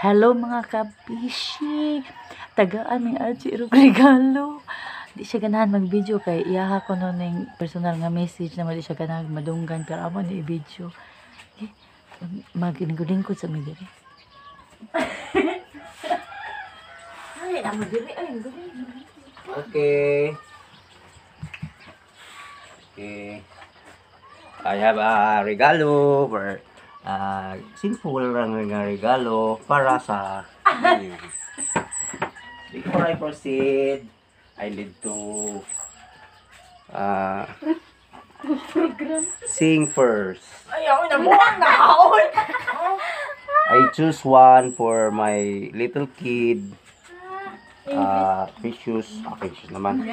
Hello, mga kabishi! Tagaan mi Archie og regalo. Di siya ganahan mag-video kay iyaha ko no ning personal nga message na mo di siya ganahan madunggan, pero amo ni i-video. Eh, maglingkod-lingkod sa mi diri. Ay, amo diri ay diri. Okay. Okay. I have a regalo or simple lang nga regalo para sa inyo. Before I proceed, I need to sing first. Ay, ako nabuang na kaon. I choose one for my little kid. Precious. Ah, precious naman.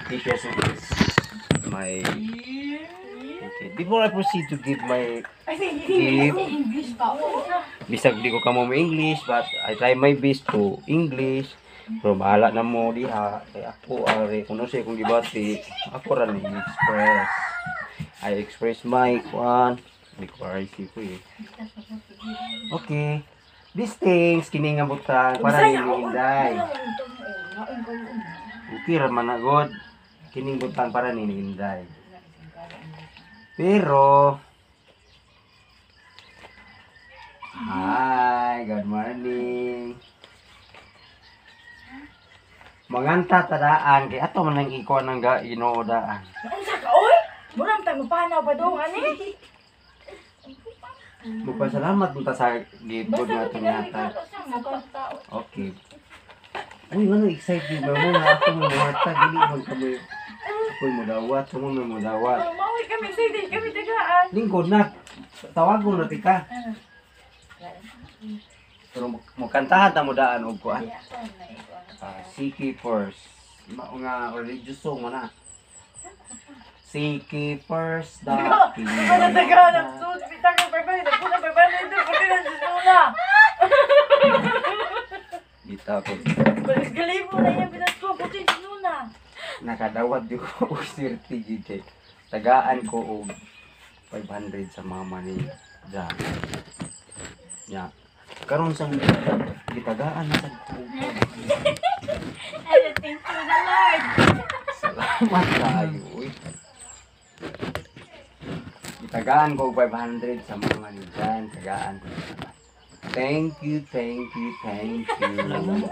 Precious is my okay. Before I proceed to give my gift, English pa. Bisag di ko kamo mo English, but I try my best to English. Pero bahala na mo diha. Kaya ako, are, kung ano siya kung gibati, ako ra ni express. I express my kwan. Hindi ko RIC ko eh. Okay. These things, kini nga butang, para ni Inday. Okay ra man na god. Kining butang para ni Inday. Pero, hi, good morning. Manganta tadaan kay ato man ang ikaw nang ga Ginoo daan. Unsa ka oy? Murang tayo mapanaw pa dong ani. Magpasalamat mo ta sa gift nga ato nihatag. Okay. Ano ano excited ba mo nga ako mo hatag dili man kamo ako'y mudawat, mo na mudawat. Mawi kami sa di kami tagaan. Lingkod na. Tawagon na tika. Pero mo kantahan ta mo daan og kuan. Ah, Seek ye first. Mao nga religious song mo na. Seek ye first the kingdom. Ano tagaan ang sud bitang ka bye bye nagpuna bye bye ito pati nang nuna. Bitaw ko. Balis galibo na iya binas ko puti nuna. Nakadawat di ko og swerte gid kay tagaan ko og 500 sa mama ni Jan. Ya. Karon sang gitagaan na sa ko. I thank you the Lord. Salamat kayo. Uy. Gitagaan ko og 500 sa mama ni Jan. Tagaan ko. Thank you, thank you, thank you.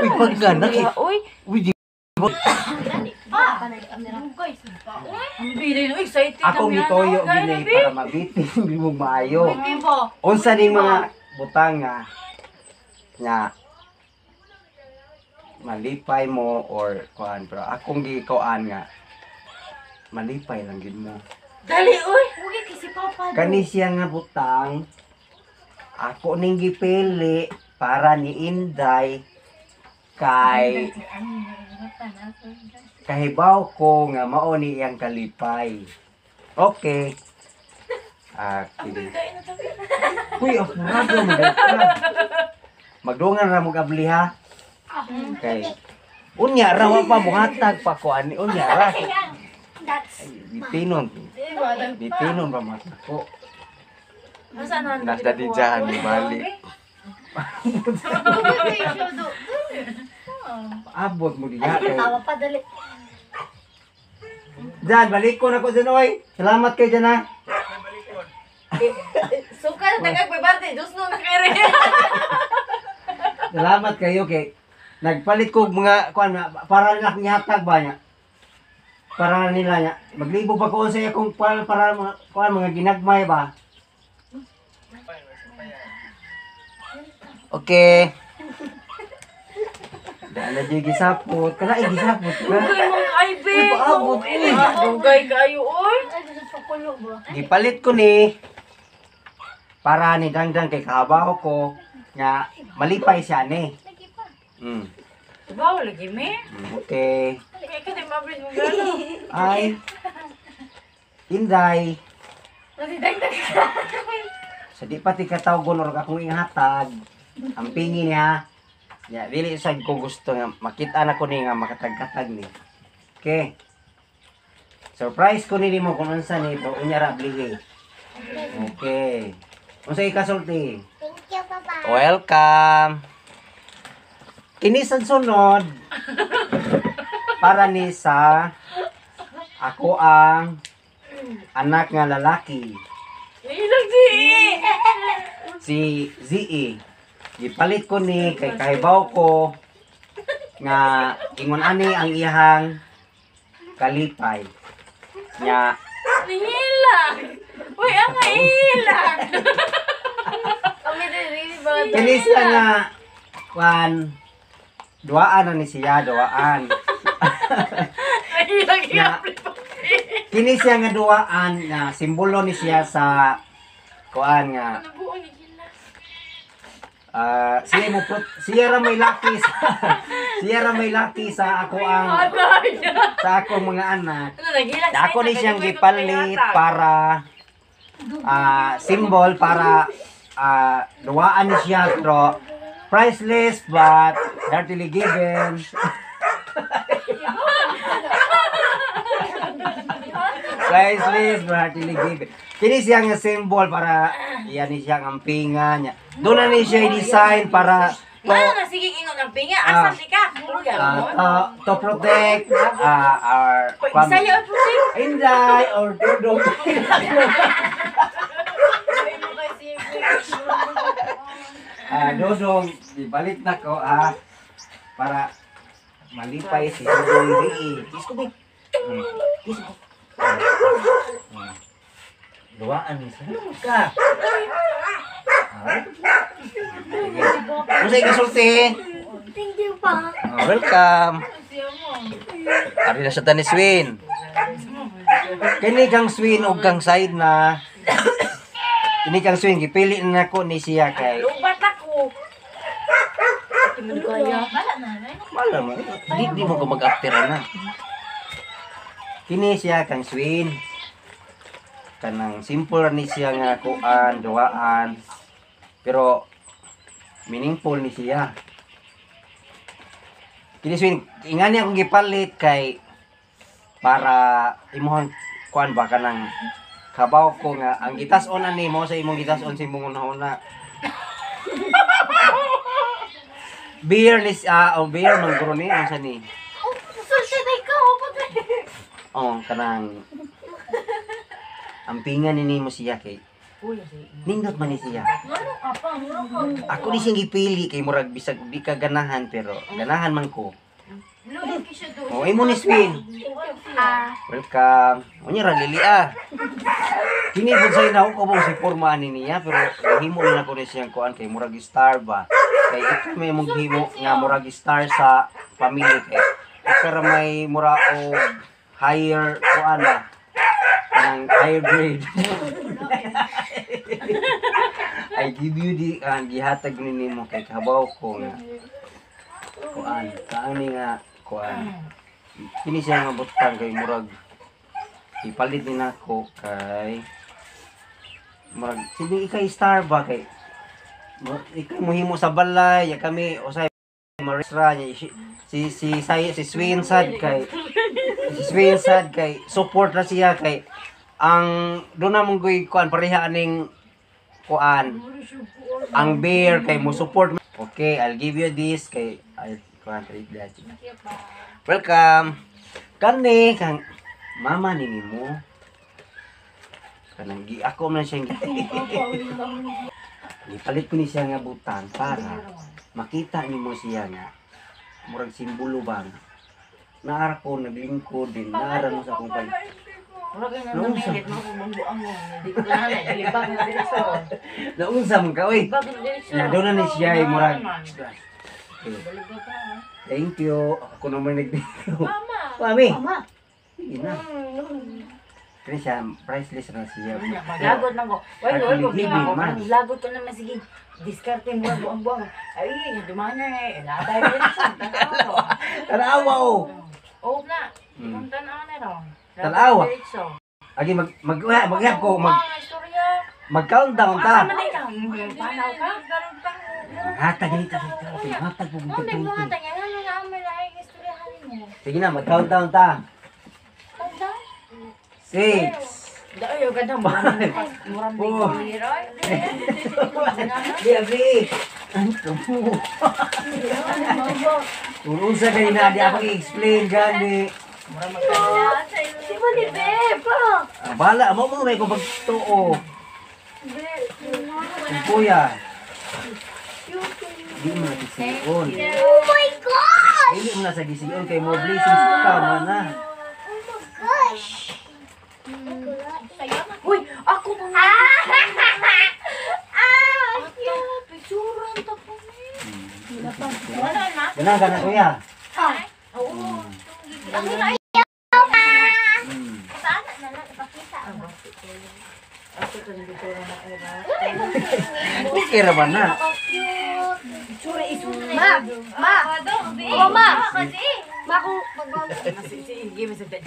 Uy, pagganak eh. Oy, Uy, di ang bilay no excited Ako kami, gitoyo ano, gini gani, para mabitin di mo maayo. Pwede ba? Unsa ning mga butang nga nga malipay mo or kuan, pero akong gikuan nga malipay lang gid mo. Dali oy. Uy, kasi Papa. Kani siya nga butang ako ning gipili para ni Inday kay kahibaw ko nga mao ni iyang kalipay. Okay. Ah, kini. Uy, apurado mo dahil ka. Magdungan ra mo gabli ha. Kay unya ra wa pa muhatag pa ko ani unya ra. That's Bitinon. Bitinon pa mata ko. Asa na? Nasa di dyan, balik. Abot mo diha kay. Tawa pa dali. Jan, balik ko na ko dyan, oy. Salamat kay dyan, ha. Suka na tagag bye Diyos no na kay Salamat kayo kay nagpalit ko og mga kuan para nila akong ihatag ba niya. Para nila niya. Maglibo pa ko sa akong para mga kuan mga ginagmay ba. Okay. Dala di gisapot. Kana ay gisapot ka. Dugay mong kaibi. Uy, paabot, uy. Dugay kayo oy. Ay, sa kulo ba? Gipalit ko ni para ni Dangdang kay kahabaw ko nga malipay siya ni. Lagi pa. Bawal lagi me. Okay. Kay ka di mabris mo gano. Ay. Inday. Nasi dagdag. Sa di pa ti katawgon or akong ihatag, ang pingi niya. Ya, dili sad ko gusto nga makita na ko ni nga makatag-katag ni. Okay. Surprise ko nini mo kung unsa ni pero unya ra blihi. Okay. Unsa ikasulti? Thank you, Papa. Welcome. Kini sa sunod para ni sa ako ang anak nga lalaki, Ilag si si ZE. Gipalit ko ni kay kahibaw ko nga ingon ani ang iyahang kalipay. Nya Nihilak! Uy, ang ilag! Kami din, really ba? kini siya nga kwan, duaan na ni siya, duaan. Nahilak Na, kini siya nga duaan nga simbolo ni siya sa kuan nga Nabuo ni Gila. ah, siya mo siya ra may laki sa siya ra may laki sa ako ang sa akong mga anak. Ano, naghilak Ako ni siyang gipalit para symbol para duwaan ni siya pero priceless but heartily given. Priceless but heartily given. Kini siya nga symbol para iyan ni siya ang ampinga niya. Doon na ni siya i-design para to, Ano na sige ingon ang pinga? Asa Ah. si ka? Tulog to protect our family. Bisaya ang puti. Inday or Dudong. Dudong, ibalik na ko para malipay si Dudong di. Kiss ko, babe. Kiss ko. Duwaan ni sa ka. Ah. Sige. Unsa ikasulti? Thank you, Pa. Oh, welcome. Ari na sa tanis Swin. Kini kang Swin og kang side na. Kini kang Swin gipili na nako ni siya kay Lubat ako. Wala na, right? Wala man. Di mo ko mag-after na. Kini siya kang Swin. Kanang simple ra ni siya nga kuan, duwaan. Pero meaningful ni siya. Kini Swin, ingani akong gipalit kay para imuhang kuan ba kanang kabaw ko nga ang gitas-on ani mo sa imong gitas-on sa imong una-una. Beer lis oh, beer man guro ni ang sa ni. Oh, sulti na ikaw. Patay. Oh, kanang ampingan ni nimo siya kay nindot man ni siya. Ano ka pa? Ano ka? Ako ni siyang gipili kay murag bisag di ka ganahan pero ganahan man ko. Luhin ko siya doon. Oh, imo ni Swin. Ah. Welcome. Unya ra lili ah. Kini pud say na ko si porma ani niya pero himo na ko ni siyang kuan kay murag star ba. Kay ikaw may mong himo nga murag star sa family kay ikaw ra may mura og higher kuan ba. Kanang higher grade. I give you the ang gihatag ni nimo kay kabaw ko nga kuan kaani nga kuan kini siya nga butang kay murag ipalit ni nako kay murag sige ikay star ba kay ikay mohimo sa balay ya kami usay marisra niya si si si, si, si Swin sad kay si Swin sad kay support na siya kay ang doon na mong guy kuan pareha aning kuan ang beer kay mo support. Okay, I'll give you this kay I kuan treat that. Welcome. Kani kang mama ni nimo. Kanang gi ako man siyang gipalit ko ni siya nga butang para makita nimo siya nga murag simbolo ba nga naara ko naglingkod din naara mo sa akong pag Murag na Naunsa? namilit mo kung bambuang mo. Hindi ko na na. Ilibag na diretso. Naunsa man ka oy. Ilibag na diretso. Na doon na ni siya ay murag. Naman. Okay. Balibag ka na. Thank you. Ako naman nag-thank you. Mama. Mami. Mama. Sige na. Kaya siya, priceless na siya. Maglagot lang ko. Why, why, Hardly problema living ko. man. Lagot ko naman, sige. Diskarte mo, buang-buang. Ay, dumaan na eh. Natay diretso. Tanawa. Tanawa oh. Oo na. Imong tanaw na ron. Tanawa. Diretso. Agi mag mag mag ko mag Ang istorya. mag countdown ta. Asa man ikaw? Panaw ka? Hatag ni ta. Hatag po Ma'am, nagbuhatan niya. Ano na ang malaking istoryahan mo? Sige na, mag countdown ta. Countdown? Six. Dayo ganda mo. Murang Four. Di abi. Ang tumo. Kung unsa kay na di ako i-explain gani. Si mo ni Beb. Ah, Bala mo mo may kung pagtuo. Kung kuya. Di mo na gisigon. Oh my gosh! Dili mo na sa gisigon kay more blessings ka man na. Oh my gosh! Uy, ako mga Ah! ato. Picturean ta po ni. Ganang ka na kuya. Oo. Ang ina Pakita. Okay ra ba na? Picture isunod. Ma! Ma! Oh, Ma! Ma, kung Sige, sige.